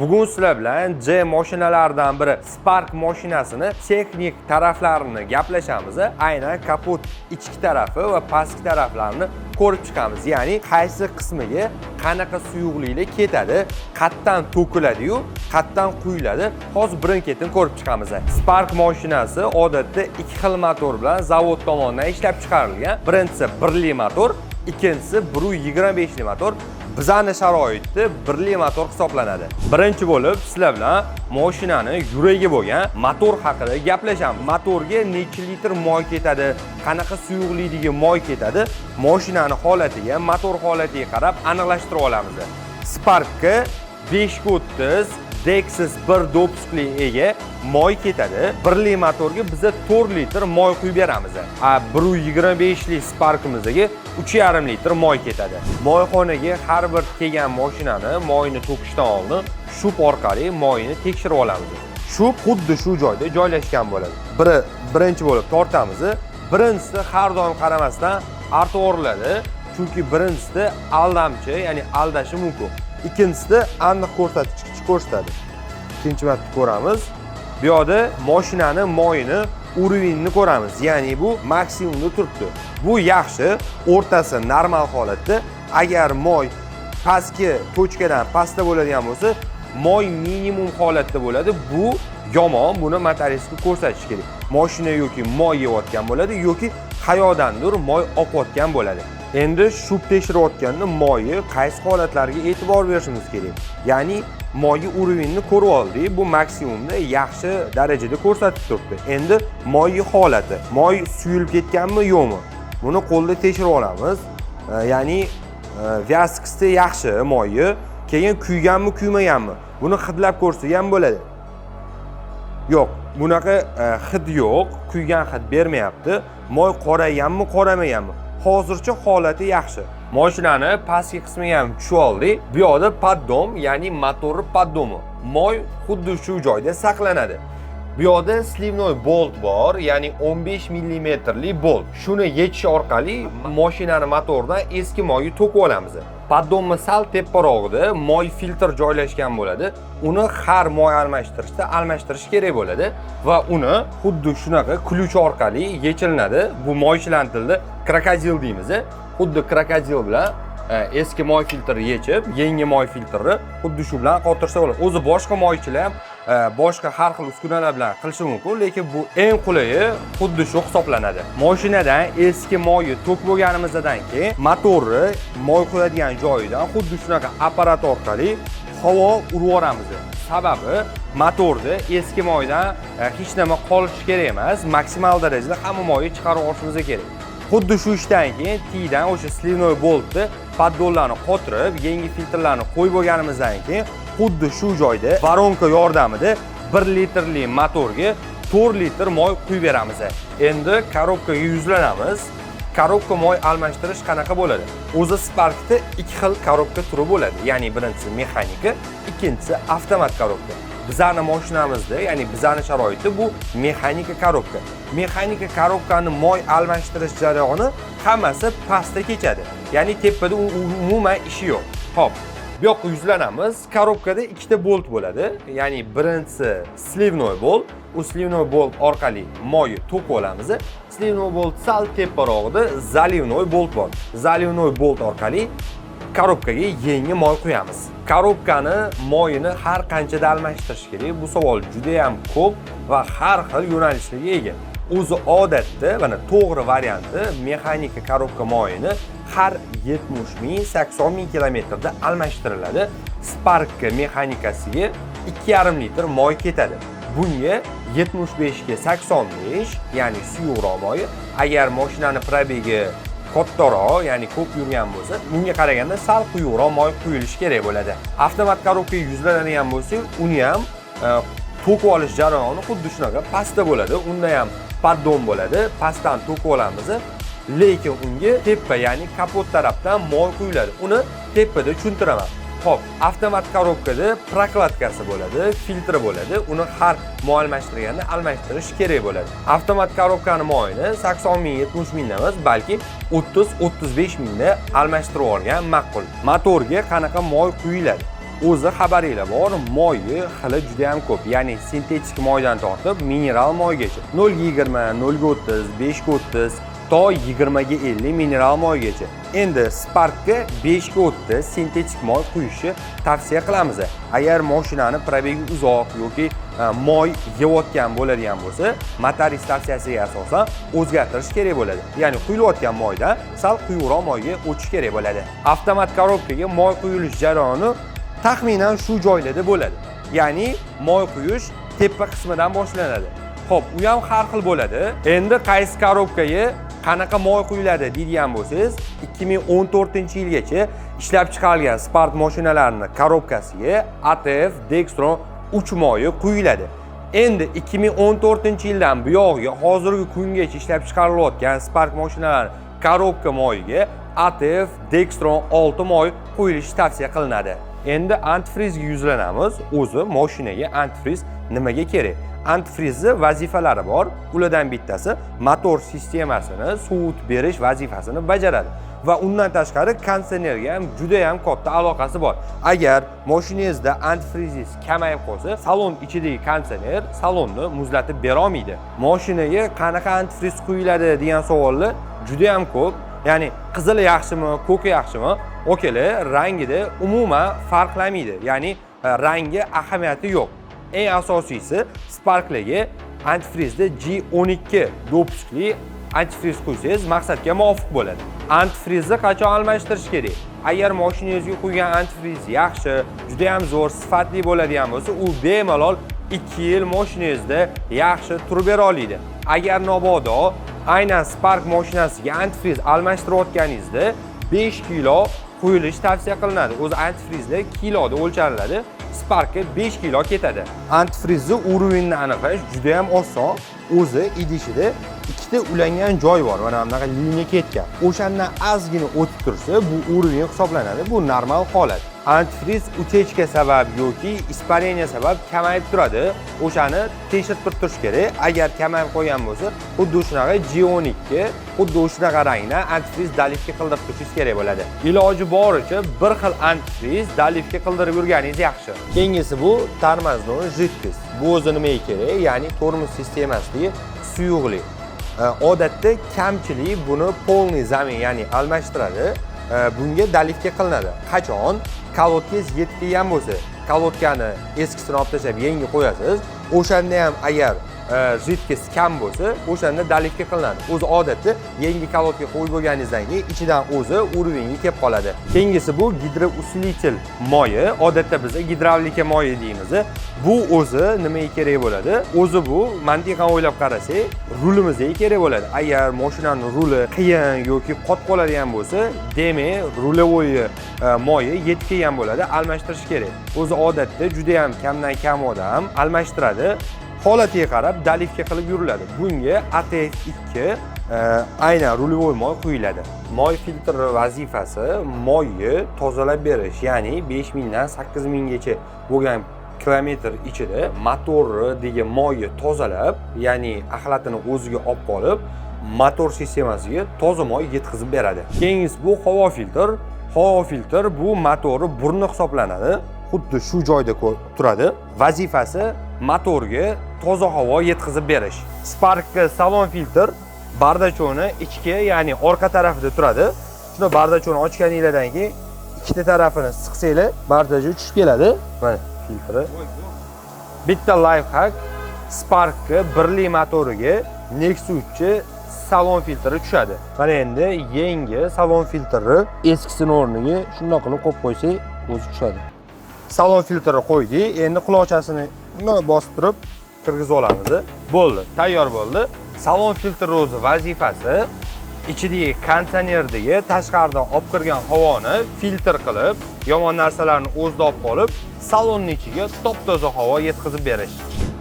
Bugun sizlar bilan J mashinalaridan biri Spark mashinasini texnik taraflarini gaplashamiz. Aynan kapot ichki tarafi va pastki taraflarini ko'rib chiqamiz. Ya'ni qaysi qismiga qanaqa suyuqliklar ketadi, qayerdan to'kiladi-yu, qayerdan quyiladi. Hozir birin-ketin ko'rib chiqamiz. Spark mashinasi odatda ikki xil motor bilan zavod tomonidan ishlab chiqarilgan. Birinchisi 1 li motor, ikkinchisi 1.25 li motor. Bizani sharoitda 1 li motor hisoblanadi. Birinchi bo'lib sizlar bilan mashinani yuragi bo'lgan motor haqida gaplashamiz. Motorga necha litr moy ketadi, qanaqa suyuqlikdagi moy ketadi, mashinani holatiga, motor holatiga qarab aniqlashtirib olamiz. Sparkka 5 30 Dexos 1 допуск li ega moy ketadi. 1 li motorga biza 4 litr moy quyib beramiz. A 1.25 li Sparkimizga 3,5 litr moy ketadi. Moyxonaga har bir kelgan mashinani moyni to'kishdan oldin shup orqali moyini tekshirib olamiz. Shup xuddi shu joyda joylashgan bo'ladi. Biri birinchi bo'lib tortamiz. Birinchisi har doim qaramasdan artib, chunki birinchisida aldamchi, ya'ni aldashi mumkin. Ikkinchisida aniq ko'rsatkich ko'rsatadi. Ikkinchi marta ko'ramiz. Bu yoqda mashinani moyini уровень ni ko'ramiz. Ya'ni bu maksimumda turibdi. Bu yaxshi, o'rtasi normal holatda. Agar moy pastki точка dan pastda bo'ladigan bo'lsa, moy minimum holatda bo'ladi. Bu yomon, buni motoristga ko'rsatish kerak. Mashina yoki moy yeyotgan bo'ladi, yoki qayoqdandir moy oqayotgan bo'ladi. Endi shup tekshirayotganda moyi qaysi holatlarga e'tibor berishimiz kerak? Ya'ni moyi уровень ni ko'rib oldik, bu maksimumda, yaxshi darajada ko'rsatib turibdi. Endi moyi holati, moy suyulib ketganmi, yo'qmi? Buni qo'lda tekshirib olamiz. Ya'ni вязкости yaxshi moyi, keyin kuyganmi, kuymaganmi? Buni hidlab ko'rsak ham bo'ladi. Yo'q, bunaqa hid yo'q, kuygan hid bermayapti. Moy qorayganmi, qoramaganmi? Hozircha holati yaxshi. Mashinani pastki qismiga ham tushib oldik. Bu yoqda поддон, ya'ni motorni поддон i. Moy xuddi shu joyda saqlanadi. Bu yoqda сливной болт bor, ya'ni 15 millimetrli bolt. Shuni yechish orqali mashinani motoridan eski moyni to'kib olamiz. Поддон ni sal teparog'ida moy filtr joylashgan bo'ladi. Uni har moy almashtirishda almashtirish kerak bo'ladi va uni xuddi shunaqa ключ orqali yechilinadi. Bu moy shlantilni krokodil deymiz. Xuddi krokodil bilan eski moy filtri yechib, yangi moy filtrini xuddi shu bilan qotirsa bo'ladi. O'zi boshqa moychilar ham boshqa har xil uskunalar bilan qilishi mumkin, lekin bu eng qulayi xuddi shu hisoblanadi. Mashinadan eski moyni to'kib bo'lganimizdan keyin motorni moy qo'yadigan joyidan xuddi shunaqa apparat orqali havo urib yuboramiz. Sababi motorda eski moydan hech nima qolishi kerak emas, maksimal darajada hamma moyni chiqarib olishimiz kerak. Xuddi shu ishdan keyin tiydan o'sha сливной boltni поддон larni qotirib, yangi filtrlarni qo'yib bo'lganimizdan keyin xuddi shu joyda воронка yordamida 1 litrli motorga 4 litr moy quyib beramiz. Endi korobkaga yuzlanamiz. Korobka moy almashtirish qanaqa bo'ladi? O'zi Sparkda ikki xil korobka turi bo'ladi. Ya'ni birinchisi mexanika, ikkinchisi avtomat korobka. Bizani mashinamizda, ya'ni bizani sharoitda bu mexanika korobka. Mexanika korobkani moy almashtirish jarayoni hammasi pastda kechadi. Ya'ni tepada umuman ishi yo'q. Xo'p, bu yoqqa yuzlanamiz. Korobkada ikkita bolt bo'ladi. Ya'ni birinchisi сливной bolt. U сливной bolt orqali moyni to'kib olamiz. Сливной bolt sal teparog'ida заливной bolt bor. Заливной bolt orqali korobkaga yangi moy quyamiz. Korobkani moyini har qanchada almashtirish kerak? Bu savol juda ham ko'p va har xil yo'nalishlarga ega. O'zi odatda mana to'g'ri varianti mexanika korobka moyini har 70 ming, 80 ming kilometrda almashtiriladi. Spark mexanikasiga 2,5 litr moy ketadi. Bunga 75 ga 85, ya'ni suyuqroq moyi. Agar mashinani пробег i kattaroq, ya'ni ko'p yurgan bo'lsa, bunga qaraganda sal quyuqroq moy quyilishi kerak bo'ladi. Avtomat korobkaga yuzlanadigan bo'lsak, uni ham to'kib olish jarayoni xuddi shunaqa pastda bo'ladi. Unda ham поддон bo'ladi, pastdan to'kib olamiz. Lekin unga tepa, ya'ni kapot tarafdan moy quyiladi. Uni tepada tushuntiraman. Xo'p, avtomat korobkada прокладка si bo'ladi, filtri bo'ladi. Uni har moy almashtirganda almashtirish kerak bo'ladi. Avtomat korobkani moyini 80 ming, 70 mingda emas, balki 30-35 mingda almashtirib olgan ma'qul. Motorga qanaqa moy quyiladi? O'zi xabaringlar bor, moyi xili juda ham ko'p, ya'ni sintetik moydan tortib mineral moygacha, 0,20, 0,30, 5,30 to 20,50 mineral moygacha. Endi Sparkga 5,30 sintetik moy quyishni tavsiya qilamiz. Agar mashinani пробег i uzoq yoki moy yeyotgan bo'ladigan bo'lsa, motorist tavsiyasiga asosan o'zgartirish kerak bo'ladi, ya'ni quyilayotgan moydan sal quyuqroq moyga o'tish kerak bo'ladi. Avtomat korobkaga moy quyilish jarayoni taxminan shu joylarda bo'ladi, ya'ni moy quyish tepa qismidan boshlanadi. Xo'p, u ham har xil bo'ladi. Endi qaysi korobkaga qanaqa moy quyiladi deydigan bo'lsangiz, 2014 yilgacha ishlab chiqarilgan Spark mashinalarini korobkasiga ATF Dextron 3 moyi quyiladi. Endi 2014 yildan buyog'iga, hozirgi kungacha ishlab chiqarilayotgan Spark mashinalari korobka moyiga ATF Dextron 6 moy quyilishi tavsiya qilinadi. Endi antifrizga yuzlanamiz. O'zi mashinaga antifriz nimaga kerak? Antifrizni vazifalari bor. Ulardan bittasi motor sistemasini sovutib berish vazifasini bajaradi va undan tashqari konditsionerga ham juda ham katta aloqasi bor. Agar mashinangizda antifrizingiz kamayib qolsa, salon ichidagi konditsioner salonni muzlatib berolmaydi. Mashinaga qanaqa antifriz quyiladi degan savollar juda ham ko'p. Ya'ni qizili yaxshimi, ko'ki yaxshimi? Okalar, rangida umuman farqlamaydi. Ya'ni rangi ahamiyati yo'q. Eng asosiysi, Sparklarga antifrizda G12 допуск li antifriz quysangiz, maqsadga muvofiq bo'ladi. Antifrizni qachon almashtirish kerak? Agar mashinangizga quygan antifriz yaxshi, juda ham zo'r, sifatli bo'ladigan bo'lsa, u bemalol 2 yil mashinangizda yaxshi turib bera oladi. Agar mabodo aynan Spark mashinasiga antifriz almashtirayotganingizda 5 kilo quyilishi tavsiya qilinadi. O'zi antifrizlar kiloda o'lchaniladi. Sparkka 5 kilo ketadi. Antifrizni уровень ni aniqlash juda ham oson. O'zi idishida ikkita ulangan joy bor. Mana bunaqa liniya ketgan. O'shandan ozgina o'tib tursa, bu уровень hisoblanadi. Bu normal holat. Antifriz утечка sabab yoki испарение sabab kamayib turadi. O'shani tekshirib turib turish kerak. Agar kamayib qolgan bo'lsa, xuddi shunaqa G12, xuddi shunaqa rangda antifriz доливка qildirib turishingiz kerak bo'ladi. Iloji boricha bir xil antifriz доливка qildirib yurganingiz yaxshi. Keyingisi bu тормозной жидкость. Bu o'zi nimaga kerak? Ya'ni tormoz sistemasidagi suyuqlik. Odatda kamchilik buni полный замен, ya'ni almashtiradi. Bunga доливка qilinadi. Qachon? Kolodkangiz yetib kelgan bo'lsa, kolodkani eskisini olib tashlab yangi qo'yasiz. O'shanda ham agar жидкость kam bo'lsa, o'shanda доливка qilinadi. O'zi odatda yangi kolodka qo'yib bo'lganingizdan keyin ichidan o'zi уровень ga kelib qoladi. Keyingisi bu гидроусилитель moyi. Odatda biz gidravlika moyi deymiz. Bu o'zi nimaga kerak bo'ladi? O'zi bu mantiqan o'ylab qarasak, rulimizga kerak bo'ladi. Agar mashinani ruli qiyin yoki qotib qoladigan bo'lsa, demak, рулевой moyi yetib kelgan bo'ladi, almashtirish kerak. O'zi odatda juda ham kamdan kam odam almashtiradi. Holatiga qarab доливка qilib yuriladi. Bunga ATF 2 aynan рулевой moy quyiladi. Moy filtri vazifasi moyni tozalab berish, ya'ni 5000 dan 8000 gacha bo'lgan kilometr ichida motoridagi moyni tozalab, ya'ni axlatini o'ziga olib qolib, motor sistemasiga toza moy yetkazib beradi. Keyingisi bu havo filtr. Havo filtr bu motorni burni hisoblanadi. Xuddi shu joyda turadi. Vazifasi motorga toza havo yetkazib berish. Sparkka salon filtr бардачок ni ichki, ya'ni orqa tarafida turadi. Shunda бардачок ni ochganinglardan keyin ikkita tarafini siqsanglar, бардачок tushib keladi. Mana filtri. Bitta лайфхак: Sparkni birli motoriga Nexia 3 salon filtri tushadi. Mana endi yangi salon filtri eskisini o'rniga shundoq qilib qo'yib qo'ysak, o'zi tushadi. Salon filtri qo'ydik. Endi quloqchasini bundoq bosib turib kirgizib olamiz. Bo'ldi, tayyor bo'ldi. Salon filtri o'zi vazifasi ichidagi konditsionerdagi tashqaridan olib kirgan havoni filtr qilib, yomon narsalarni o'zida olib qolib, salonni ichiga top-toza havo yetkazib berish.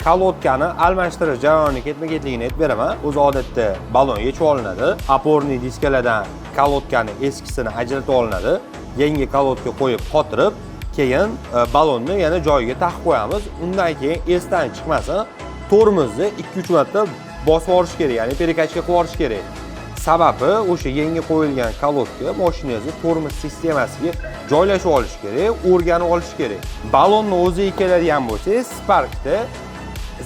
Kolodkani almashtirish jarayoni ketma-ketligini aytib beraman. O'zi odatda balon yechib olinadi. Опорный diskalardan kolodkani eskisini ajratib olinadi. Yangi kolodka qo'yib qotirib, keyin balonni yana joyiga taqib qo'yamiz. Undan keyin esdan chiqmasin, tormozni 2-3 marta bosib yuborish kerak, ya'ni перекачка qilib yuborish kerak. Sababi o'sha yangi qo'yilgan колодка mashinangizni tormoz sistemasiga joylashib olishi kerak, o'rganib olishi kerak. Balonni o'ziga keladigan bo'lsangiz, Sparkda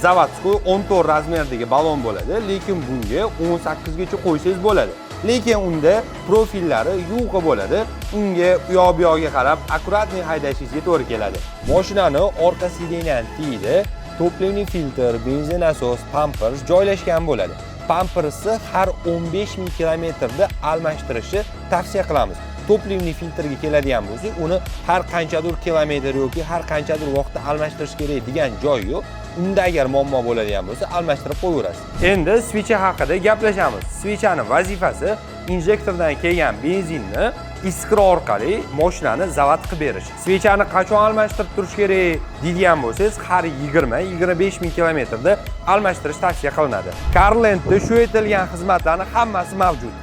заводской 14 размер dagi balon bo'ladi, lekin bunga 18 gacha qo'ysangiz bo'ladi. Lekin unda profillari yuqa bo'ladi. Unga u yoq bu yog'iga qarab аккуратный haydashingizga to'g'ri keladi. Mashinani orqa сиденья ni tagida топливный filtr, benzin nasos, pampers joylashgan bo'ladi. Pampersni har 15 ming kilometrda almashtirishni tavsiya qilamiz. Топливный filtrga keladigan bo'lsak, uni har qanchadir kilometr yoki har qanchadir vaqtda almashtirish kerak degan joyi yo'q. Unda agar muammo bo'ladigan bo'lsa, almashtirib qo'yaverasiz. Endi свеча haqida gaplashamiz. Свеча ni vazifasi injektordan kelgan benzinni искра orqali mashinani zavod qilib berish. Свеча ni qachon almashtirib turish kerak deydigan bo'lsangiz, har 20-25 ming kilometrda almashtirish tavsiya qilinadi. Carlandda shu aytilgan xizmatlarni hammasi mavjud.